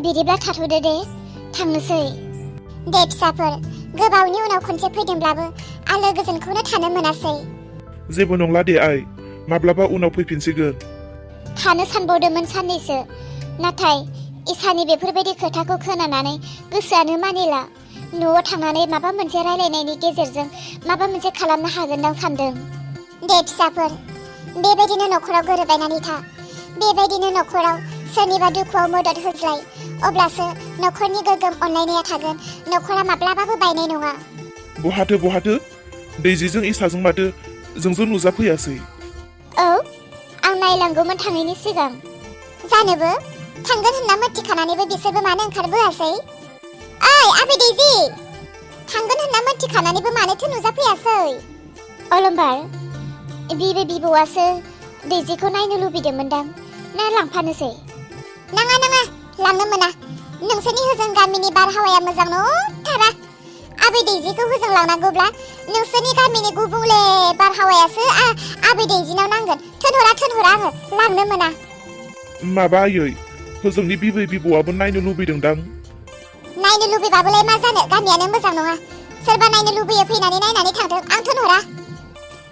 बिदिब्ला थाथ'दो दे थांनोसै दे फिसाफोर गोबावनि उनाव खनसे फैदोंब्लाबो आलो गोजोनखौनो थानो मोनासै जेबो नंला दे आइ माब्लाबा उनाव फैफिनसिगोन थानो सानबावदोंमोन साननैसो नाथाय इसानि बेफोरबायदि खोथाखौ खोनानानै गोसोआनो मानिला न'आव थांनानै माबा मोनसे रायलायनायनि गेजेरजों माबा मोनसे खालामनो हागोनदां सानदों दे फिसाफोर बेबायदिनो न'खराव गोरोबलायनानै था बेबायदिनो न'खराव सोरनिबा दुखुआव मदद होज्लाय अब्लासो न'खरनि गोग्गोम अनलायनाया थागोन न'खरा माब्लाबाबो बायनाय नङा बहाथो दैजिजों इसाजों माथो जोंजों नुजाफैयासै औ आं नायलांगौमोन थाङैनि सिगां जानोबो थांगोन होनना मिथिखानानैबो बिसोरबो मानो ओंखारबोआसै ओइ आबै दैजि थांगोन होनना मिथिखानानैबो मानोथो नुजाफैयासै अलंबार बिबौआसो दैजिखौ नायनो लुबैदोंमोनदां ना लांफानोसै नाङा लांनो मोना नोंसोरनि होजों गामिनि बारहावाया मोजां नंथारा आबै दैजिखौ होजों लांनांगौब्ला नोंसोरनि गामिनि गुबुंले बारहावायासो आबै दैजिनाव नांगोन थोनहरा आङो लांनो मोना माबा आयै होजोंनि बिबौआबो नायनो लुबैदोंदां नायनो लुबैबाबोलाय मा जानो गामियानो मोजां नङा सोरबा नायनो लुबैयो फैनानै नायनानै थांथों आं थोनहरा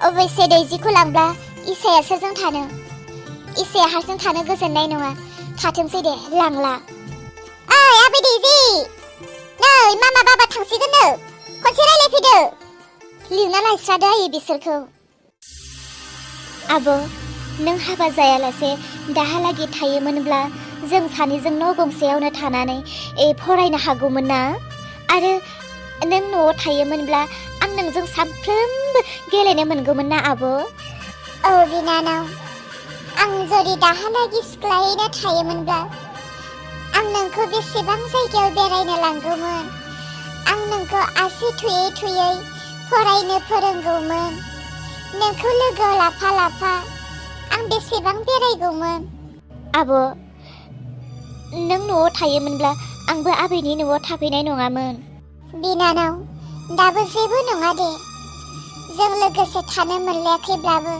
अबयसे दैजिखौ लांब्ला इसाया सोरजों थानो इसाया हारसिं थानो गोजोननाय नङा थाथोंसै दे लांला ओइ आबै दैजि नै मामा बाबा थांसिगोननो खनसे रायलायफैदो लिरना लायस्रादो आयै बिसोरखौ आब' नों हाबा जायालासे दाहालागि थायोमोनब्ला जों सानैजों न' गंसेयावनो थानानै फरायनो हागौमोन ना आरो नों न'आव थायोमोनब्ला आं नोंजों सानफ्रोमबो गेलेनो मोनगौमोन ना आब' औ बिनानाव आं जुदि दाहालागि सिख्लायैनो थायोमोनब्ला आं नोंखौ बेसेबां जायगायाव बेरायनो लांगौमोन आं नोंखौ आसि थुयै फरायनो फोरोंगौमोन नोंखौ लोगोआव लाफा आं बेसेबां बेरायगौमोन आब' नों न'आव थायोमोनब्ला आंबो आबैनि न'आव थाफैनाय नङामोन बिनानाव दाबो जेबो नङा दे जों लोगोसे थानो मोनलायाखैब्लाबो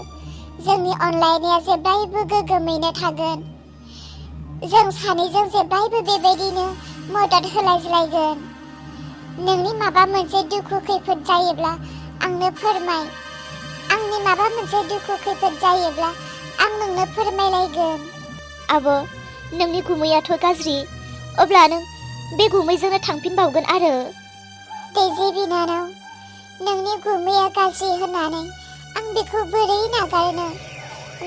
जोंनि अनलायनाया जेब्लायबो गोग्गोमैनो थागोन जों सानैजों जेब्लायबो बेबायदिनो मदद होलायज्लायगोन नोंनि माबा मोनसे दुखु खैफोद जायोब्ला आंनो फोरमाय आंनि माबा मोनसे दुखु खैफोद जायोब्ला आं नोंनो फोरमायलायगोन आब' नोंनि गुमैयाथ' गाज्रि अब्ला नों बे गुमैजोंनो थांफिनबावगोन आरो दैजि बिनानाव नोंनि गुमैया गाज्रि होननानै आं बेखौ बोरै नागारनो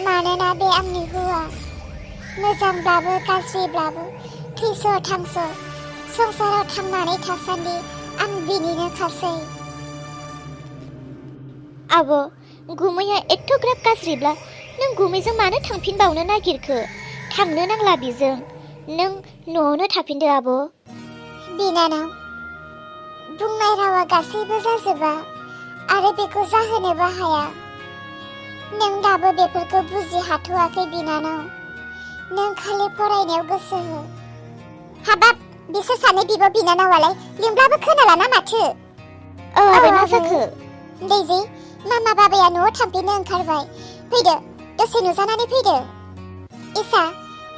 मानोना बे आंनि हौवा मोजांब्लाबो गाज्रिब्लाबो थैस' थांस' संसाराव थांनानै थासान्दि आं बिनिनो खासै आब' गुमैया एथ'ग्राब गाज्रिब्ला नों गुमैजों मानो थांफिनबावनो नागिरखो थांनो नांला बिजों नों न'आवनो थाफिनदो आब' बिनानाव बुंनाय रावा गासैबो जाजोबा आरो बेखौ जाहोनोबो हाया नों दाबो बेफोरखौ बुजि हाथ'वाखै बिनानाव नों खालि फरायनायाव गोसो हो हाबाब बिसोर सानै बिब' बिनानावालाय लिंब्लाबो खोनालाना माथो औ आबै मा जाखो दैजि मामा बाबाया न'आव थांफिननो ओंखारबाय फैदो दसे नुजानानै फैदो इसा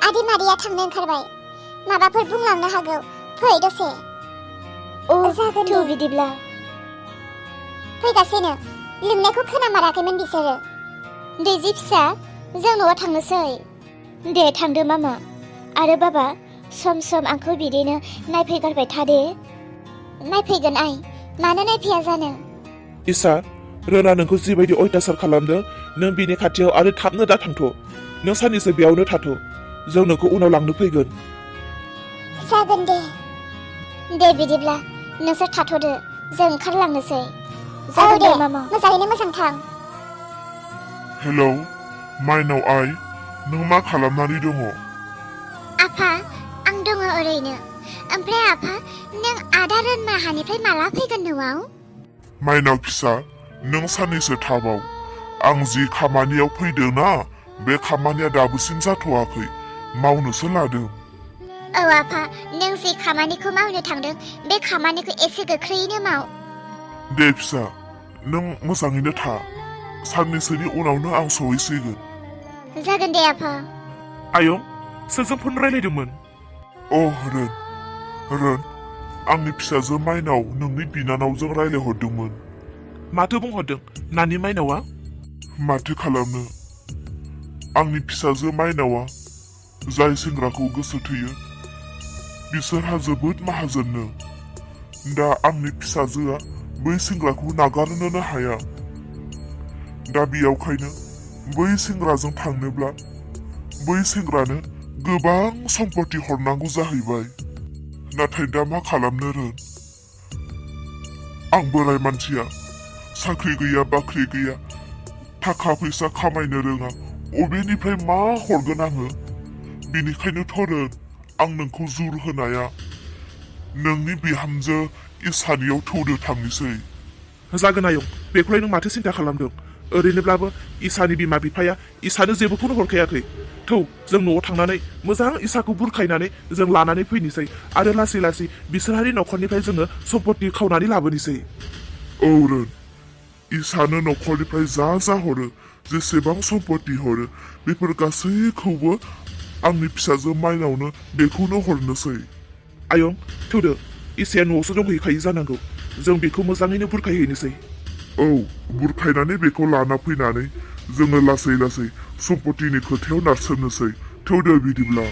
आदै मादैया थांनो ओंखारबाय माबाफोर बुंलांनो हागौ फै दसे जागोन दे बिदिब्ला फैगासिनो लिंनायखौ खोनामाराखैमोन बिसोरो दैजि फिसा जों न'आव थांनोसै दे थांदो मामा आरो बाबा सम सम आंखौ बिदिनो नायफैगारबाय था दे नायफैगोन आइ मानो नायफैया जानो इसा रना नोंखौ जिबायदि अयथासार खालामदों नों बिनि खाथियाव आरो थाबनो दा थांथ' नों साननैसो बेयावनो थाथ' जों नोंखौ उनाव लांनो फैगोन जागोन दे बिदिब्ला नोंसोर थाथ'दो जों ओंखारलांनोसै जागोन दे मामा मोजाङैनो मोजां थां हेलौ माइनाव आइ नों मा खालामनानै दङ आफा आं दङ ओरैनो ओमफ्राय आफा नों आदा रोनमाहानिफ्राय माला फैगोन न'आव माइनाव फिसा नों साननैसो थाबाव आं जि खामानियाव फैदों ना बे खामानिया दाबोसिम जाथ'वाखै मावनोसो लादों औ आफा नों जि खामानिखौ मावनो थांदों बे खामानिखौ एसे गोख्रैयैनो माव दे फिसा नों मोजाङैनो था साननैसोनि उनावनो आं सहैसिगोन जागोन दे आफा आयं सोरजों फन रायलायदोंमोन रोन आंनि फिसाजो माइनाव नोंनि बिनानावजों रायलायहरदोंमोन। माथो बुंहरदों नानि माइनावा? माथो खालामनो, आंनि फिसाजो माइनावा जाय सेंग्राखौ गोसो थोयो बिसोरहा जोबोद माहाजोननो। दा आंनि फिसाजोआ बै सेंग्राखौ नागारनोनो हाया। दा बेयावखायनो बै सेंग्राजों थांनोब्ला बै सेंग्रानो गोबां सम्पति हरनांगौ जाहैबाय। नाथाय दा मा खालामनो रोन, आं बोराय मानसिया साख्रि गैया बाख्रि गैया, थाखा फैसा खामायनो रोङा, अबेनिफ्राय मा हरगोन आङो? बेनिखायनोथ' रोन आं नोंखौ जुर होनाया नोंनि बिहामजो इसानियाव थौदो थांनोसै। जागोन आयं, बेखौलाय नों माथो सिन्था खालामदों? ओरैनोब्लाबो इसानि बिमा बिफाया इसानो जेबोखौनो हरखायाखै। थौ जों न'आव थांनानै मोजां इसाखौ बुरखायनानै जों लानानै फैनोसै आरो लासै लासै बिसोरहानि न'खरनिफ्राय जोङो सम्पति खावनानै लाबोनोसै। औ रोन, इसानो न'खरनिफ्राय जा हरो, जेसेबां सम्पति हरो बेफोर गासैखौबो आंनि फिसाजो माइनावनो बेखौनो हरनोसै। आयं थौदो, इसाया न'आवसो दंहैखायो जानांगौ, जों बेखौ मोजाङैनो बुरखायहैनोसै। औ, बुरखायनानै बेखौ लाना फैनानै जोङो लासै लासै सम्पतिनि खोथायाव नारसोमनोसै। थौदो बिदिब्ला।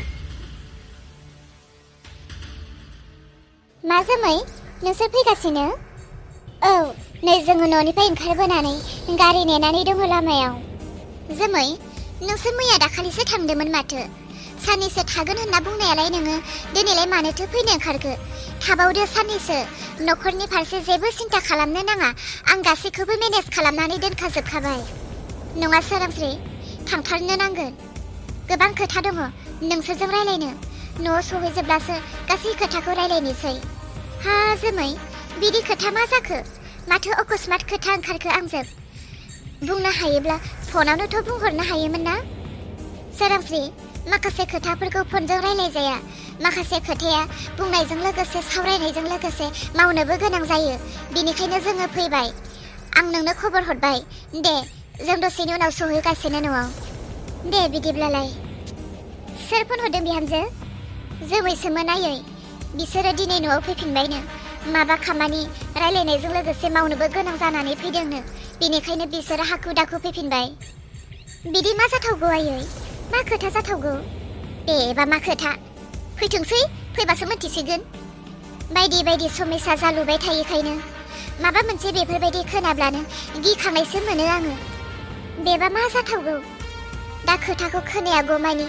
मा जोमै नोंसोर फैगासिनो? औ, नै जोङो न'निफ्राय ओंखारबोनानै गारि नेनानै दङ लामायाव। जोमै, नोंसोर मैया दाखालिसो थांदोंमोन माथो। साननैसो थागोन होनना बुंनायालाय नोङो दिनैलाय मानोथो फैनो ओंखारखो? थाबावदो साननैसो, न'खरनि फारसे जेबो सिन्था खालामनो नाङा, आं गासैखौबो मेनेज खालामनानै दोनखाजोबखाबाय। नङा सोरांस्रि, थांथारनो नांगोन। गोबां खोथा दङ नोंसोरजों रायलायनो। न'आव सहैजोबब्लासो गासै खोथाखौ रायलायनोसै। हा जोमै, बिदि खोथा मा जाखो? माथो अकस्मात खोथा ओंखारखो आंजों? बुंनो हायोब्ला फनावनोथ' बुंहरनो हायोमोन ना? सोरांस्रि, माखासे खोथाफोरखौ फनजों रायलाय जाया। माखासे खोथाया बुंनायजों लोगोसे सावरायनायजों लोगोसे मावनोबो गोनां जायो। बेनिखायनो जोङो फैबाय। आं नोंनो खबर हरबाय। दे, जों दसेनि उनाव सहैगासिनो न'आव। दे बिदिब्लालाय। सोर फन हरदों बिहामजो? जोमैसोमोन आयै। बिसोरो दिनै न'आव फैफिनबायनो। माबा खामानि रायलायनायजों लोगोसे मावनोबो गोनां जानानै फैदोंनो। बेनिखायनो बिसोरो हाखु दाखु फैफिनबाय। बिदि मा जाथावगौ आयै? मा खोथा जाथावगौ? बेबा मा खोथा? फैथोंसै, फैबासो मिथिसिगोन। बायदि बायदि समयसा जालुबाय थायोखायनो माबा मोनसे बेफोरबायदि खोनाब्लानो गिखांनायसो मोनो आङो। बेबा मा जाथावगौ? दा खोथाखौ खोनायागौमानि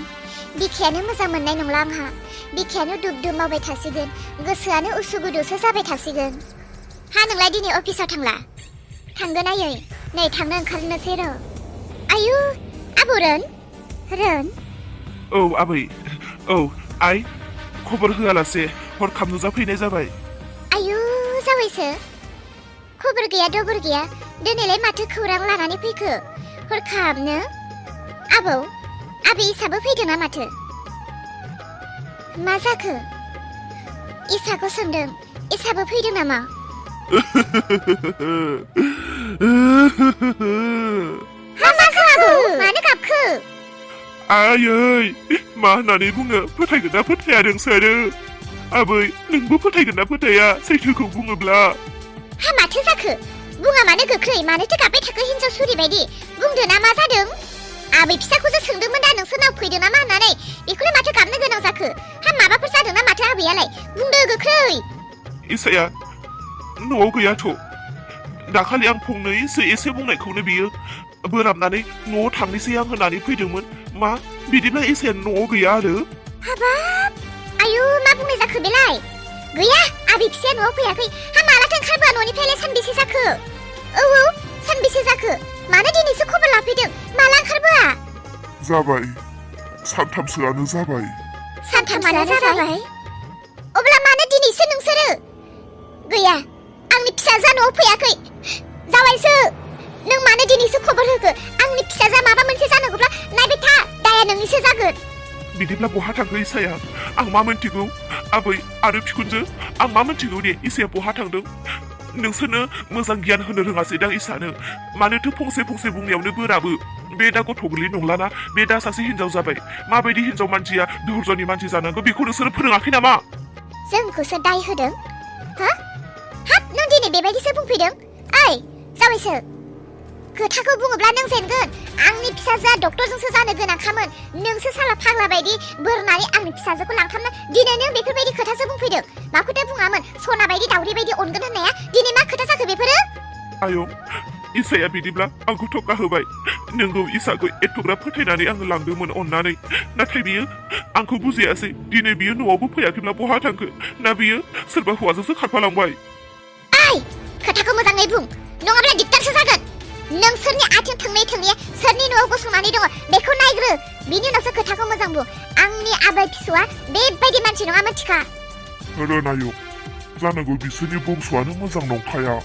बिखायानो मोजां मोननाय नंला आंहा। बिखायानो दुब दुब मावबाय थासिगोन, गोसोआनो उसुगुदुसो जाबाय थासिगोन। हा नोंलाय दिनै अफिसाव थांला? थांगोन आयै, नै थांनो ओंखारनोसै र'। आयु, आबौ रोन? औ आबै, औ आइ, खबर होआलासे हरखाब नुजाफैनाय जाबाय। आयु जावैसो, खबर गैया दबर गैया, दिनैलाय माथो खौरां लानानै फैखो हरखाबनो? आबौ, आबै इसाबो फैदोंना माथो? मा जाखो? इसाखौ सोंदों, इसाबो फैदों नामा? मा जाखो आबौ? मानो गाबखो? आयै, मा होननानै बुङो, फोथायगोन ना फोथाया नोंसोरो? आबै, नोंबो फोथायगोन ना फोथाया सैथोखौ बुङोब्ला? हा माथो जाखो? बुङा मानो गोख्रै, मानोथो गाबबाय थाखो हिन्जाव सुरि बायदि? बुंदो ना मा जादों? आबै फिसाखौसो सोंदोंमोन दा नोंसोरनाव फैदों नामा होननानै। बेखौलाय माथो गाबनो गोनां जाखो? हा माबाफोर जादों ना माथो आबैयालाय? बुंदो गोख्रै। इसाया न'आव गैयाथ'। दाखालि आं फंनैसो एसे बुंनायखौनो बियो बोराबनानै न'आव थांनोसै आं होननानै फैदोंमोन। मा बिदिब्ला इसाया न'आव गैया आरो? हाबाब, आयु मा बुंनाय जाखो बेलाय? गैया, आबै फिसाया न'आव फैयाखै। हा मालाथो ओंखारबोआ न'निफ्रायलाय? सानबेसे जाखो? औ, सानबेसे जाखो? मानो दिनैसो खबर लाफैदों? माला ओंखारबोआ? जाबाय, सानथामसोआनो जाबाय। सानथामसोआनो जाबाय? अब्ला मानो दिनैसो नोंसोरो? गैया, आंनि फिसाजोआ न'आव फैयाखै। जाबायसो, नों मानो दिनैसो खबर होखो? आंनि फिसाजोआ माबा मोनसे जानांगौब्ला नायबाय था, दाया नोंनिसो जागोन। बिदिब्ला बहा थांखो इसाया? आं मा मोनथिगौ? आबै आरो बिखुनजो, आं मा मोनथिगौ दे इसाया बहा थांदों? नोंसोरनो मोजां गियान होनो रोङासै दां इसानो मानोथो फंसे फंसे बुंनायावनो बोराबो बे दा गथ' गोरलै नंलाना बे दा सासे हिनजाव जाबाय माबायदि हिनजाव मानसिया धैर्यनि मानसि जानांगौ बेखौ नोंसोरो फोरोङाखै नामा जोंखौसो दाय होदों हा हाब नों दिनै बेबायदिसो बुंफैदों ओइ जाबायसो खोथाखौ बुङोब्ला नों जेनगोन आंनि फिसाजोआ डक्टरजोंसो जानो गोनांखामोन नोंसो साला फाग्ला बायदि बोरनानै आंनि फिसाजोखौ लांखामना दिनै नों बेफोरबायदि खोथासो बुंफैदों माखौथो बुङामोन सना बायदि दावदै बायदि अनगोन होननाया दिनै मा खोथा जाखो बेफोरो आयं इसाया बिदिब्ला आंखौ थका होबाय नोंगौ इसाखौ एथ'ग्राब फोथायनानै आङो लांदोंमोन अननानै नाथाय बियो आंखौ बुजियासै दिनै बियो न'आवबो फैयाखैब्ला बहा थांखो ना बियो सोरबा हौवाजोंसो खारफालांबाय ओइ खोथाखौ मोजाङै बुं नङाब्ला दिगदारसो जागोन नोंसोरनि आथिं थोंनै थोंनैया सोरनि न'आव गसंनानै दङ बेखौ नायग्रो बिनि उनावसो खोथाखौ मोजां बुं आंनि आबै फिसौआ बेबायदि मानसि नङा मिथिखा रनायक जानांगौ बिसोरनि बंस'आनो मोजां नंखाया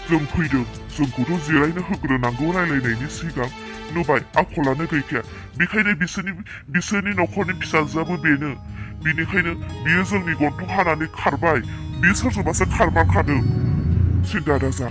जों फैदों जोंखौथ' जिरायनो होग्रोनांगौ रायलायनायनि सिगां नुबाय आखलानो गैखाया बेखायनो बिसोरनि न'खरनि फिसाजोआबो बेनो बिनिखायनो बियो जोंनि गन्थं हानानै खारबाय बे सोरजोंबासो खारमारखादों सिन्था दाजा